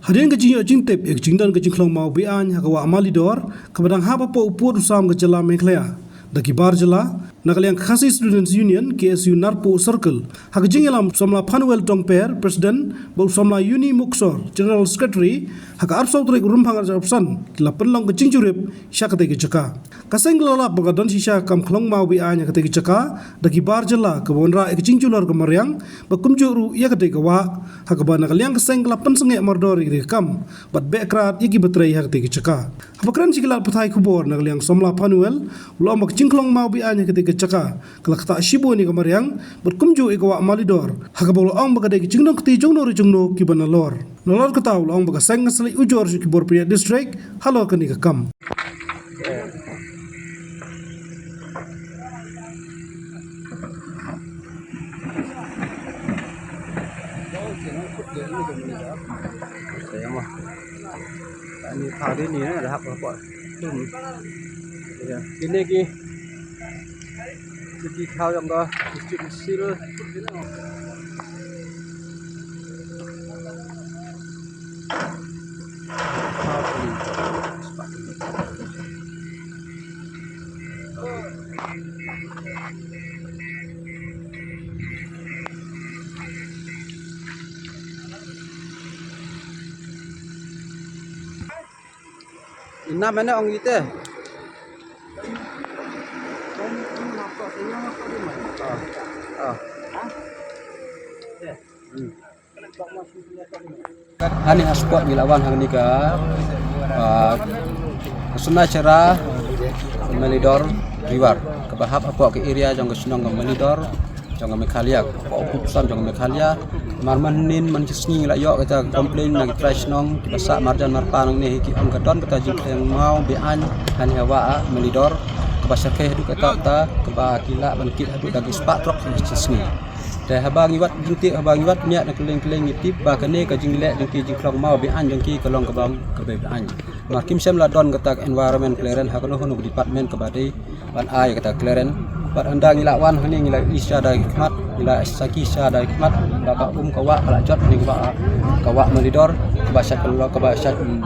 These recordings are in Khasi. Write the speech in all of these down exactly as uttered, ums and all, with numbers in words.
Hadien ka jingïoh jingtip ïa ka jingdon ka jingkhlong maw be-aiñ ha ka wah Malidor, kaba dang hap hapoh u pud u sam ka jylla Meghalaya, da ki bar jylla, na ka liang Khasi Students Union, K S U Narpuh Circle, ha ka jingïalam u samla Phanuel Tongper, President, bad u samla Yuni Muksor, General Secretary, ha ka arphew saw tarik u Rymphang arhajar arphew san, ki la pynlong ka jingjurip sha katei ka jaka. Ka seng ka la lap ba ka don shisha ka kam khlong maw be-aiñ ha katei ka jaka, da ki bar jylla, kaba wanrah ïa ka jingjulor ka mariang, bad kumjuh ruh ïa katei ka wah, ha kaba na ka liang ka seng ka la pynsangeh mardor ïa katei ka kam, bad beh krad ïa kiba trei ha katei ka jaka. Haba kren sha ki lad pathai khubor na ka liang u samla Phanuel, u la ong ba ka jingkhlong maw be-aiñ ha katei ka jaka, ka la ktah shibun ïa ka mariang, bad kumjuh ïa ka wah Malidor, ha kaba u la ong ba ka dei ka jingdon kti jong no re jong no kiba nalor. Nalor kata u la ong ba ka seng kan sa leit ujor sha ki bor pynïaid district, halor kane ka kam. Ini thaw dei ni, eh, dah hap apa? Hmm. Ya, kine ki, ki thaw jong ka District Council. Ina mene ong ite. Ah. Ah. Hmm. Hangne ha spot ngi la wan hangne ka, ah, Sunachara Malidor River, kaba hap hapoh ka area jong ka shnong ka Malidor, jong ka Meghalaya, hapoh u pud u sam jong ka Meghalaya. Namar mynhynnin mynshisngi ngi la ïoh kata ka complain na ki trai shnong kiba sah marjan marpa nangne, ki ong ka don kata jingkhlong maw be-aiñ hangne ha wah Malidor, kaba shyrkhei haduh katta katta, kaba ki lah ban kit haduh da ki spah trok shisngi. Te haba ngi wad jingtip, haba ngi wad ñiah na kylleng kylleng, ngi tip ba kane ka jingleh jong ki, jingkhlong maw be-aiñ jong ki ka long kaba, kaba be-aiñ. Namar kim shym la don kata ka environment clearance ha kano kano ka department kaba dei ban ai kata ka clearance. Bad ynda ngi la wan hangne ngi la ïohi sha da ki khmat, ngi la sakhi sha da ki khmat ba ka um ka wah ka la jot hangne ka wah, ka wah Malidor, kaba shait pynlong, kaba shait, mm,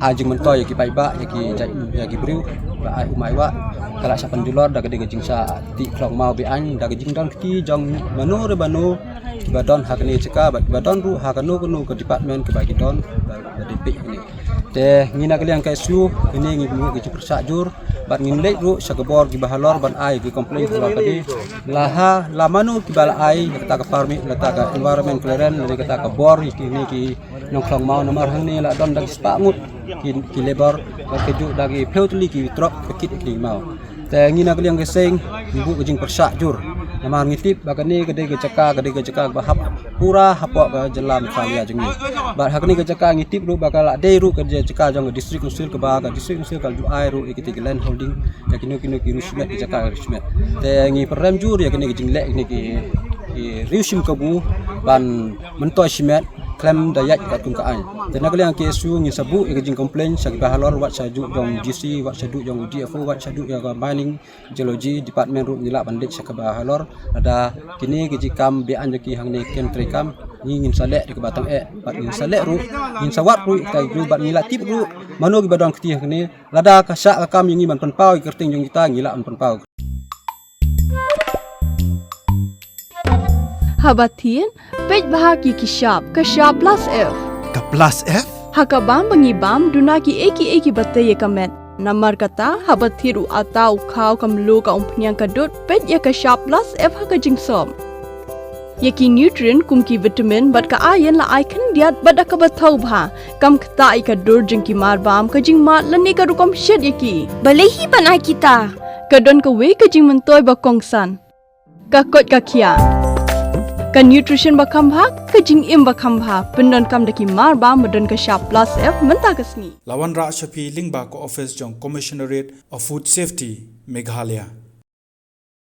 ai jingmyntoi ïa ki paidbah, ïa ki jait, ïa ki briew ba ai um ai wah, ka la shah pynjulor da ka dei ka jingshah tih khlong maw be-aiñ, da ka jingdon kti jong mano re mano kiba don ha kane ka jaka, bad kiba don ruh ha kano kano ka department kaba ki don, ba, ba dei peit hangne. Te ngi na ka liang K S U, kane ngi buh ka jingpyrshah jur, bad ngin leit ruh sha ka bor kiba halor ban ai ki complain halor kane. La ha, la mano kiba la ai ïa kata ka permit, ïa kata ka environment clearance, ïa kata ka bor ïa kine ki nongkhlong maw, namar hangne la don da ki spah ngut ki, ki labour, bad kajuh da ki phew tylli ki trok ba kit ïa kine ki maw. Te ngi na ka liang ka seng ngi buh ka jingpyrshah jur. Namar ngi tip ba kane ka dei ka jaka, ka dei ka jaka kaba hap pura hapoh ka jylla Meghalaya jong ngi. Bad ha kane ka jaka ngi tip ruh ba ka la dei ruh ka jaka jong ka District Council, kaba ka District Council ka la ju ai ruh ïa kita ki land holding, ïa kino kino ki riew shimet, ki jaka riew shimet. Te ngi pynrem jur ïa kane ka jingleh kine ki, ki riew shim kabu ban myntoi shimet khlem da ïaid katkum ka aiñ. Te na ka liang K S U ngin sa buh ïa ka jingcomplain sha kiba halor, wat shaduh jong D C, wat shaduh jong D F O, wat shaduh ïa ka Mining Geology Department ruh ngi lah ban leit sha kaba halor. Lada kine ki jingkam be-aiñ jong ki hangne kin treikam, ngi ngin sa leh da kaba tyngeh, bad ngin sa leh ruh, ngin sa wad ruh ïa kita ki briew, bad ngi la tip ruh mano kiba don kti hangne. Lada ka shah ka kam ïa ngi ban pynpaw ïa ka kyrteng jong kita, ngi lah ban pynpaw. Haba thied, peit bha ki, ki shap, ka shap plus F. Ka plus F? Ha ka bam ba ngi bam, duna kiei kiei kiba tei ïa ka met. Namar kata, haba thied u atta, u khaw, ka mluh, ka umphniang, ka dud, peit ïa ka shap plus F ha ka jingsop. Ïa ki nutrient kum ki vitamin bad ka iron la ai khyndiat bad da kaba thaw bha. Kam ktah ïa ka dur jong ki mar bam, ka jingmad lane ka rukom shet ïa ki. Balei hi ban ai kita? Ka don kawei ka jingmyntoi ba kongsan. Ka koit ka khiah. Ka nutrition ba kham bha, ka jingim ba kham bha. Pyndonkam da ki mar bam ba don ka shap plus F mynta ka sngi. La wanrah sha phi lyngba ka office jong Commissionerate of Food Safety, Meghalaya.